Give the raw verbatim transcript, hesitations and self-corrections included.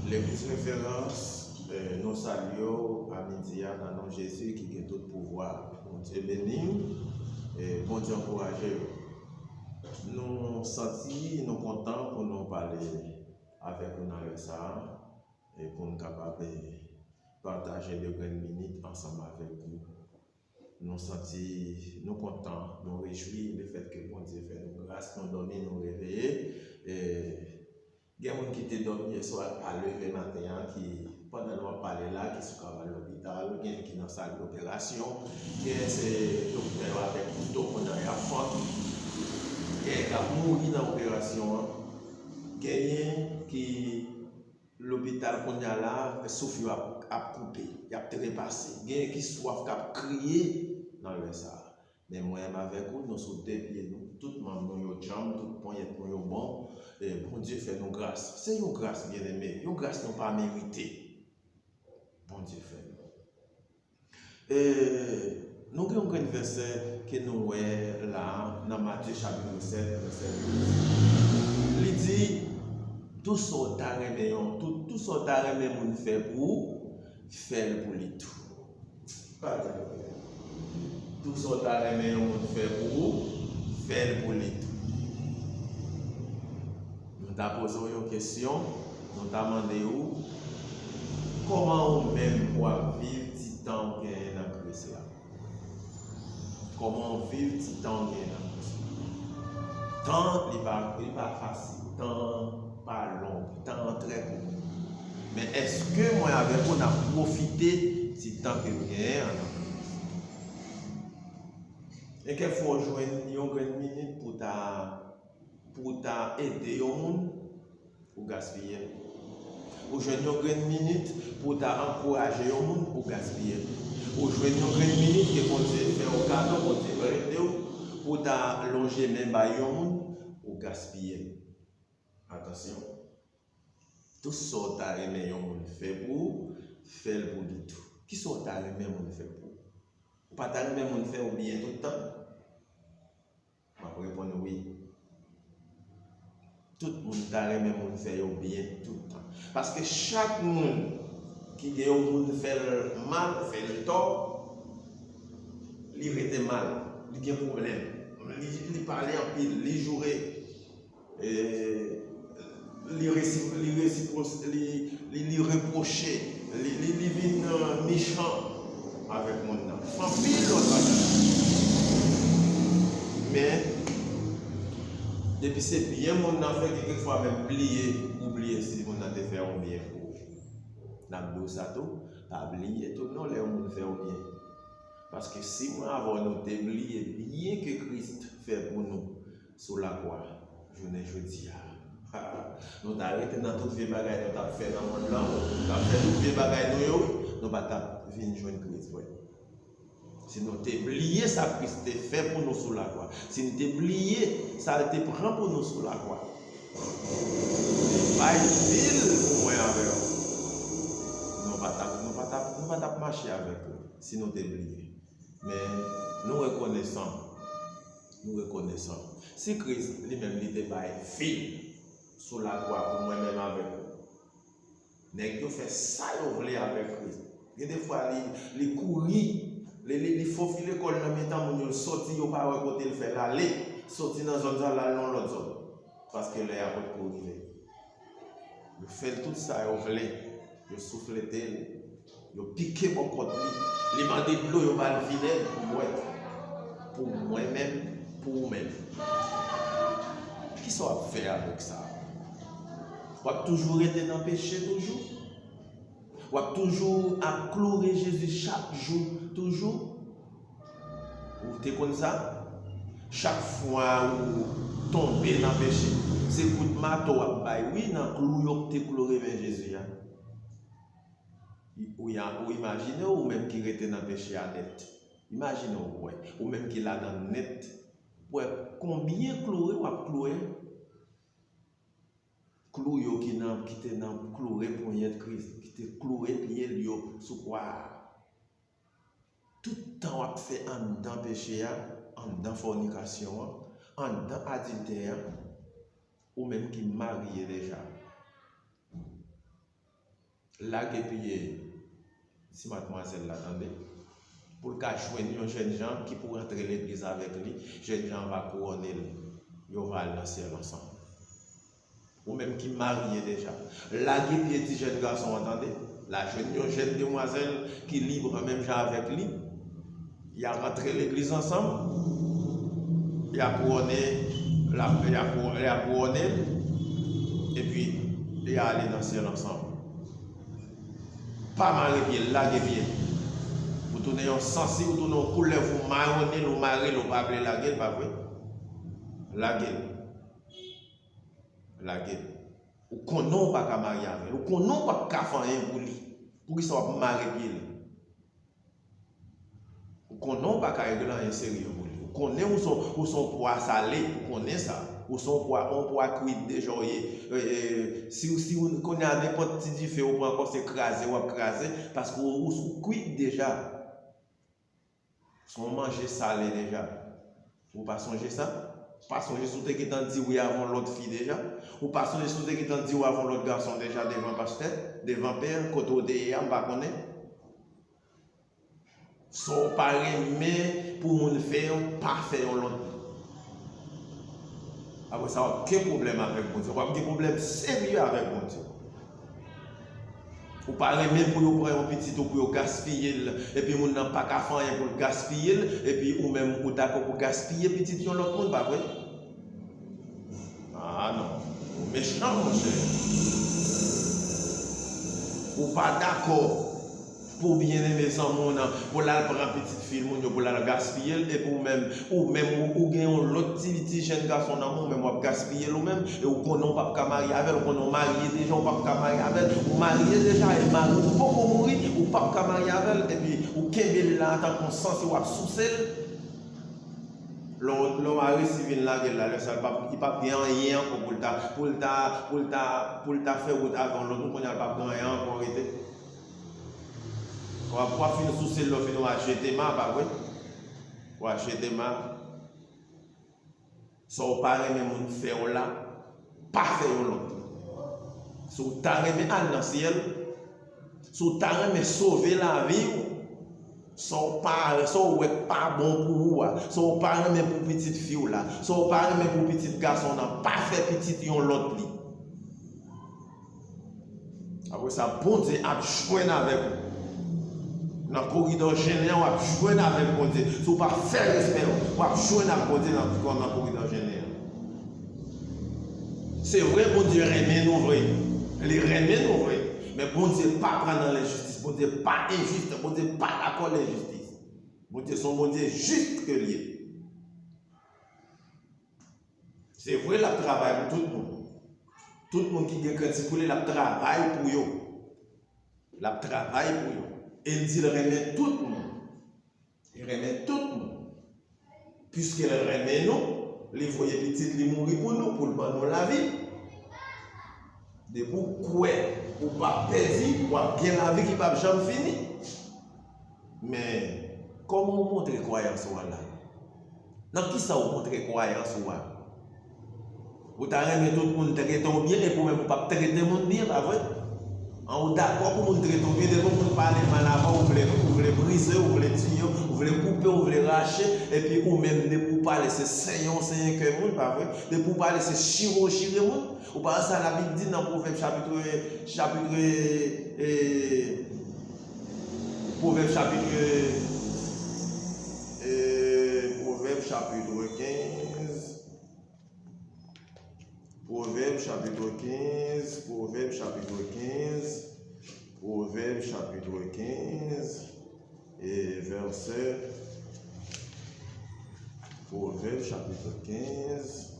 Legliz Referans, eh, nou salye w a midi a nan non Jezi ki gen tout pouvwa. Bondye beni w, eh, Bondye ankouraje w. Nou santi nou kontan pou nou pale avèk ou nan lè sa a, e pou n kapab, eh, pataje de grenn minit ansanm avèk ou. Nou santi nou kontan, nou rejwi lefètke Bondye fè nou gras, nou dòmi, nou reveye. E gen moun ki te dòmi yèswa, pa leve maten an, ki pandan nou ap pale la, ki sou kay al lopital, gen ki nan sal doperasyon, gen se doktè yo avèk kouto pandan y ap fòk, gen k ap mouri nan operasyon an, genyen ki lopital kounye a la, souf yo ap, ap koupe, y ap trepase. Genyen ki swaf, k ap kriye nan lè sa a. Men mwen menm avèk ou, nou sou de pye nou, tout manm nou yo djanm, tout ponyèt nou yo bon. E Bondye fè nou gras. Se yon gras, byeneme, yon gras nou pa merite. Bondye fè nou. E nou gen yon grenn vèsè ke nou wè la nan Matye chapit sèt, vèsè douz. Li di, tou sa w ta renmen yon, tou, tou sa w ta renmen moun fè pou ou, fè l pou li tou. Alelouya. Tou sa w ta renmen yon moun fè pou ou, fè l pou li tou. Nou ta poze w yon kesyon, nou ta mande w, kòman ou menm w ap viv ti tan w genyen nan Kris la? Kòman w viv ti tan w genyen nan Kris la? Tan, li pa, li pa fasil. Tan pa long. Tan an trè kout. Men èske mwen avèk ou n ap pwofite ti tan ke n genyen an nan Kris? E kèk fwa w jwenn yon grenn minit pou w ta, pou w ta ede yon moun, ou gaspiye l. Ou jwenn yon grenn minit pou w ta ankouraje yon moun, ou gaspiye l. Ou jwenn yon grenn minit ke Bondye fè w kado, Bondye prete w, pou w ta lonje men bay yon moun, ou gaspiye l. Atansyon. Tou sa w ta renmen yon moun fè pou ou, fè l pou li tou. Kisa w ta renmen moun fè pou ou? Ou pa ta renmen moun fè w byen tout tan? M ap reponn wi. Tout moun ta renmen moun fè yo byen tout tan. Paske chak moun ki gen yon moun fè l mal, fè l tò, li rete mal, li gen pwoblèm. Li, li pale anpil, li joure, e, li resi-, li resipwos-, li, li, li repwoche, li, li, li vin, e, mechan avèk moun nan. Anpil lòt bagay. Men, depi se byen moun nan fè, gen kèk fwa menm bliye, ou bliye si moun nan te fè yon byen pou ou. N ap di w sa tou, pa bliye tou non lè yon moun fè w byen. Paske si mwen avè w nou te bliye byen ke Kris fè pou nou sou lakwa, jounen jodi a, nou ta rete nan tout vye bagay nou t ap fè nan mond lan, nou t ap fè tout vye bagay nou yo, nou pa t ap vin jwenn Kris vre. Si nou te bliye sa Kris te fè pou nou sou lakwa, si n te bliye sa l te pran pou nou sou lakwa, li bay vi l pou mwen avè w, nou pa t ap, nou pa t ap, nou pa t ap mache avèk li si nou te bliye. Men nou rekonesan, nou rekonesan. Si Kris li menm li te bay vi l sou lakwa pou mwen menm avèk ou, nèg yo fè sa yo vle avèk Kris. Gen de fwa li, li kouri, li, li, li fofile kò l nan mitan moun yo, l soti, yo pa wè kote l fè l ale, soti nan zòn sa l al nan yon lòt zòn. Paske lè a potko rive. Yo fè l tout sa yo vle, yo souflete l, yo pike bò kòt li, li mande dlo, yo ba l vinèg pou bwè. Pou mwen menm, pou ou menm. Kisa w ap fè avèk sa? W ap toujou rete nan peche toujou? W ap toujou ap kloure Jezi chak jou toujou? Ou te konn sa? Chak fwa ou tonbe nan peche, se kout mato w ap bay, wi, nan klou yo te kloure men Jezi a. Ou, ou imajine w, ou menm ki rete nan peche a nèt. Imajine w, wè, ou menm ki ladan nèt, wè konbyen kloure w ap kloure. Klou yo ki nan, ki te nan kloure ponyèt Kris, ki te kloure pye l yo sou kwa a. Tout tan w ap fè anndan peche a, anndan fònikasyon an, anndan adiltè a, ou menm ki marye deja. Lage pye ti madmwazèl la, tande. Pou l ka jwenn yon jènjan ki pou rantre legliz avèk li, jènjan an va kouwone l, yo va al nan syèl ansanm. Ou menm ki marye deja, lage pye ti jèn gason an, tande. L a jwenn yon jèn demwazèl ki lib menm jan avèk li. Y a rantre legliz ansanm. Y a kouwone, l a, y a kou-, y a kouwone l. Epi, y a ale nan syèl ansanm. Pa mare pye l, lage pye l. Ou tounen yon sansi, ou tounen yon koulèv, ou mawonne l, ou mare l, ou pa vle lage l, pa vre? Lage l. Lage l. Ou konnen w pa ka marye avè l. Ou konnen w p ap ka fè anyen pou li. Poukisa w ap mare pye l? Ou konnen w pa ka regle anyen serye pou li. Ou konnen ou se, ou se yon pwa sale. Ou konnen sa. Ou se yon pwa, yon pwa kwit deja w ye. E, e, si, si w konnen a nenpòt ti dife ou pran ankò, se kraze w ap kraze. Paske ou, ou, ou kwit deja. Se yon manje sale deja. Ou pa sonje sa? Ou pa sonje si w te gentan di wi avè yon lòt fi deja? Ou pa sonje si w te gentan di wi avè yon lòt gason deja devan pastè, devan pè, kote w te ye a, m pa konnen? Sa w pa renmen pou moun fè w, pa fè yon lòt moun. Apre sa, w ap gen pwoblèm avèk Bondye. W ap gen pwoblèm serye avèk Bondye. Ou pa renmen pou yo pran yon pitit ou pou yo gaspiye l, epi moun nan pa ka fè anyen pou l gaspiye l, epi ou menm ou dakò pou gaspiye pitit yon lòt moun, pa vre? Ah non, ou mechan, monchè. Ou pa dakò pou byeneme zanmi w nan, pou l al pran pitit fi moun yo, pou l al gaspiye l, epi ou menm, ou menm, ou, ou gen yon lòt ti, ti jèn gason nan men w, ou menm w ap gaspiye l ou menm, e ou konnen w p ap ka marye avè l, ou konnen w marye deja, ou p ap ka marye avè l, ou marye deja, e mari w poko mouri, ou p ap ka marye avè l, epi ou kenbe l la antanke yon sansi, w ap souse l. Lè w, lè w a resi vin lage l la, lè sa, li p ap, li p ap gen anyen ankò pou l ta, pou l ta, pou l ta, pou l ta fè wout avè yon lòt moun, kounye a l p ap gen anyen ankò rete. W ap, w ap fin souse l, lè w fin w a jete ma, pa vre? W a jete ma. Sa w pa renmen moun fè w la, pa fè yon lòt. Si w ta renmen al nan syèl, si w ta renmen sove lavi w, sa w pa, sa w wè k pa bon pou ou a, sa w pa renmen pou pitit fi w la, sa w pa renmen pou pitit gason w nan, pa fè pitit yon lòt li. Apre sa, Bondye ap jwenn avèk ou. Nan koridò jennen an, w ap jwenn avèk Bondye. Si w pa fè respè w, w ap jwenn ak Bondye nan, nan koridò jennen an. Se vre, Bondye renmen nou vre. Li renmen nou vre. Men Bondye pa pran nan lenjistis. Bondye pa enjis. Bondye pa dakò lenjistis. Bondye se yon Bondye jis ke l ye. Se vre, l ap travay pou tout moun. Tout moun ki gen krentif pou li, l ap travay pou yo. L ap travay pou yo. E l di l renmen tout moun. Li renmen tout moun. Piske l renmen nou, li voye pitit li mouri pou nou, pou l ban nou lavi. Depi w kwè ou p ap pèdi, w ap gen lavi ki p ap janm fini. Men, kòman w montre kwayans ou a la? Nan kisa w montre kwayans ou a? Ou ta renmen tout moun trete w byen, epi w menm ou p ap trete moun byen, pa vre? An, ou dakò pou moun trete w byen, depi yon moun pale mal avè w, ou vle, ou vle brize, ou vle tiye, ou vle koupe, ou vle rache, epi ou menm, depi w pale, se senyen w senyen kè moun, pa vre? Depi w pale, se chire w chire moun. Ou pa wè sa Labib di nan Pwovèb chapit, chapit, e, Pwovèb chapit, e, Pwovèb chapit kenz, Pwovèb chapit kenz, Pwovèb chapit kenz, Pwovèb chapit kenz, e vèsè, Pwovèb chapit kenz,